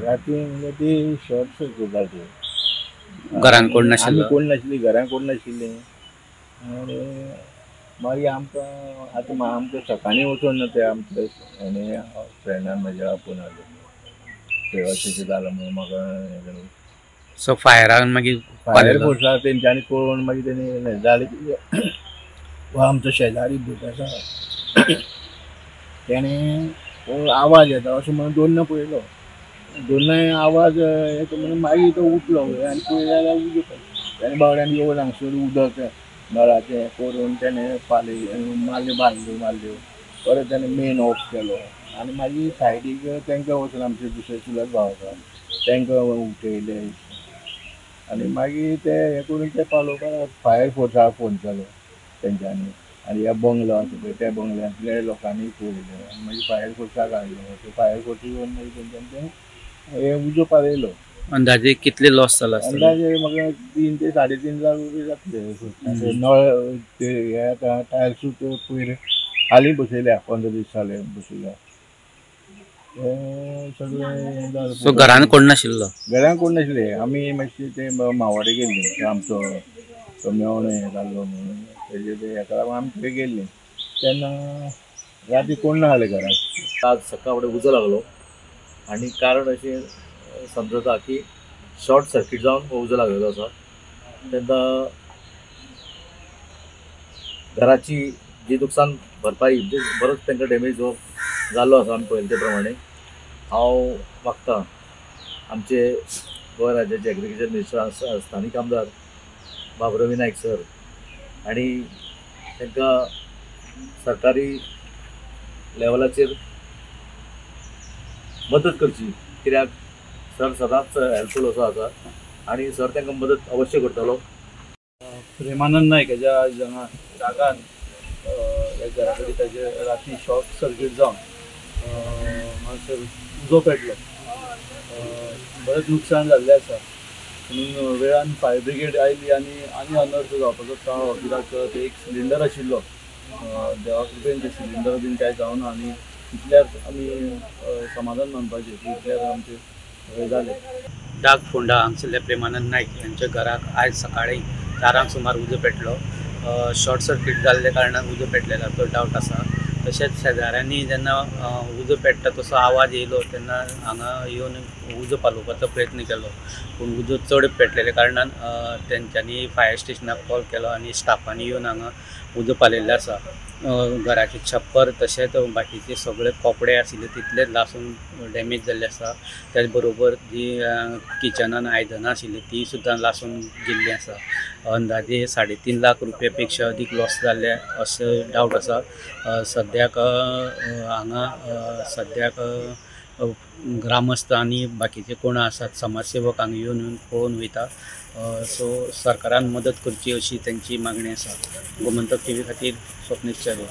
राती म्हणजे ती शॉर्ट सर्कीट जाली. घरान कोण नाशिल्लो? आमी कोण नाशिल्ली, घरान कोण नाशिल्ली. आनी मागीर आमकां आतां आमकां सकाळीं वचून ते आमचे आनी फ्रेंडान म्हज्या आपोवन हाडलो. अशें जालां म्हणून म्हाका सो फायरान मागीर फायर फोर्सा तेंच्यांनी पळोवन मागीर तेणी जालें कितें, हो आमचो शेजारी भुरगो आसा तेणें आवाज येता अशें म्हणून दोन्ना पळयलो. दोन्नाय आवाज येता म्हणून मागीर तो उठलो आनी पळयलो जाल्यार उजो तेणें बावड्यान येवन हांगसर उदक नळाचें करून तेणें पाले मारल्यो बांदल्यो मारल्यो. परत तेणें मेन ऑफ केलो आनी मागीर सायडीक तांकां वचून आमचे दुसरे चुलत भाव आसा तांकां उठयले आनी मागीर ते हें करून ते पालोवपाक फायर फोर्साक फोन केलो तेंच्यांनी. आनी ह्या बंगलो आसा पळय त्या बंगल्यांतल्या लोकांनी पळयलें आनी मागीर फायर फोर्साक हाडलो. ते फायर फोर्स येवन मागीर तेंच्यांनी तें हें उजो पालयलो. अंदाजे कितले लॉस जाला? अंदाजे म्हाका 3 ते 3.5 लाख रुपया जातले. नळ ते हे आतां टायल्सूच पयर हालीं बसयल्या, 15 दीस जाले बसयल्या. सगळें जालें. सो घरान कोण नाशिल्लो? घरान कोण नाशिल्ले. आमी मातशे ते मावाडे गेल्ले, आमचो तो मेवणो हें जाल्लो म्हणून तेजे ते हेका लागून आमी थंय गेल्ली तेन्ना राती कोण ना जालें घरान. आज सकाळ फुडें उजो लागलो आनी कारण अशें समजता की शॉर्ट सर्कीट जावन हो उजो लागलेलो आसा. तेन्ना घराची जी नुकसान भरपाई म्हणजे बरोच तांकां डॅमेज हो जाल्लो आसा. आमी पळयले ते प्रमाणे हांव मागता आमचे गोंय राज्याचे एग्रीकल्चर मिनिस्टर स्थानीक आमदार बाब रवी नायक सर आनी तांकां सरकारी लेवलाचेर मदत करची, कित्याक सर सदांच हेल्पफूल असो आसा आनी सर तांकां मदत अवश्य करतलो. प्रेमानंद नायक हेज्या हांगा रागान ह्या घरा कडेन ताजे राती शॉर्ट सर्कीट जावन हांगासर उजो पेटलो. बरेंच नुकसान जाल्लें आसा. म्हणून वेळान फायर ब्रिगेड आयली आनी आनी अनर्थ जावपाचो टाळ्ळो. कित्याक ते एक सिलिंडर आशिल्लो, देवा कृपेन ते सिलिंडर बीन कांय जावना आनी इतल्यार आमी समाधान मानपाचें की इतल्यार आमचें हें जालें. डाग फोंडा हांगसरल्या प्रेमानंद नायक यांच्या घराक आयज सकाळी 4 सुमार उजो पेटलो. शॉर्ट सर्कीट जाल्ल्या कारणान उजो पेटलेलो तो डावट आसा. तशेंच शेजाऱ्यांनी जेन्ना उजो पेट्टा तसो आवाज येयलो तेन्ना हांगा येवन उजो पालोवपाचो प्रयत्न केलो, पूण उजो चड पेटलेल्या कारणान तेंच्यांनी फायर स्टेशनाक कॉल केलो आनी स्टाफांनी येवन हांगा उजो पालयल्लो आसा. घराचे छप्पर तशेंच बाकीचे सगळे कपडे आशिल्ले तितले लासून डॅमेज जाल्ले आसा. त्याच बरोबर जी किचनान आयदनां आशिल्ली ती सुद्दां लासून गेल्ली आसा. अंदाजे 3.5 लाख रुपया पेक्षा अदीक लॉस जाल्ले अशें डावट आसा. सद्याक हांगा सद्याक ग्रामस्थ आनी बाकीचे कोण आसात समाजसेवक हांगा येवन येवन पळोवन वयता. सो सरकारान मदत करची अशी तेंची मागणी आसा. गोमंतक टीव्ही खातीर स्वप्नेश च्यारी.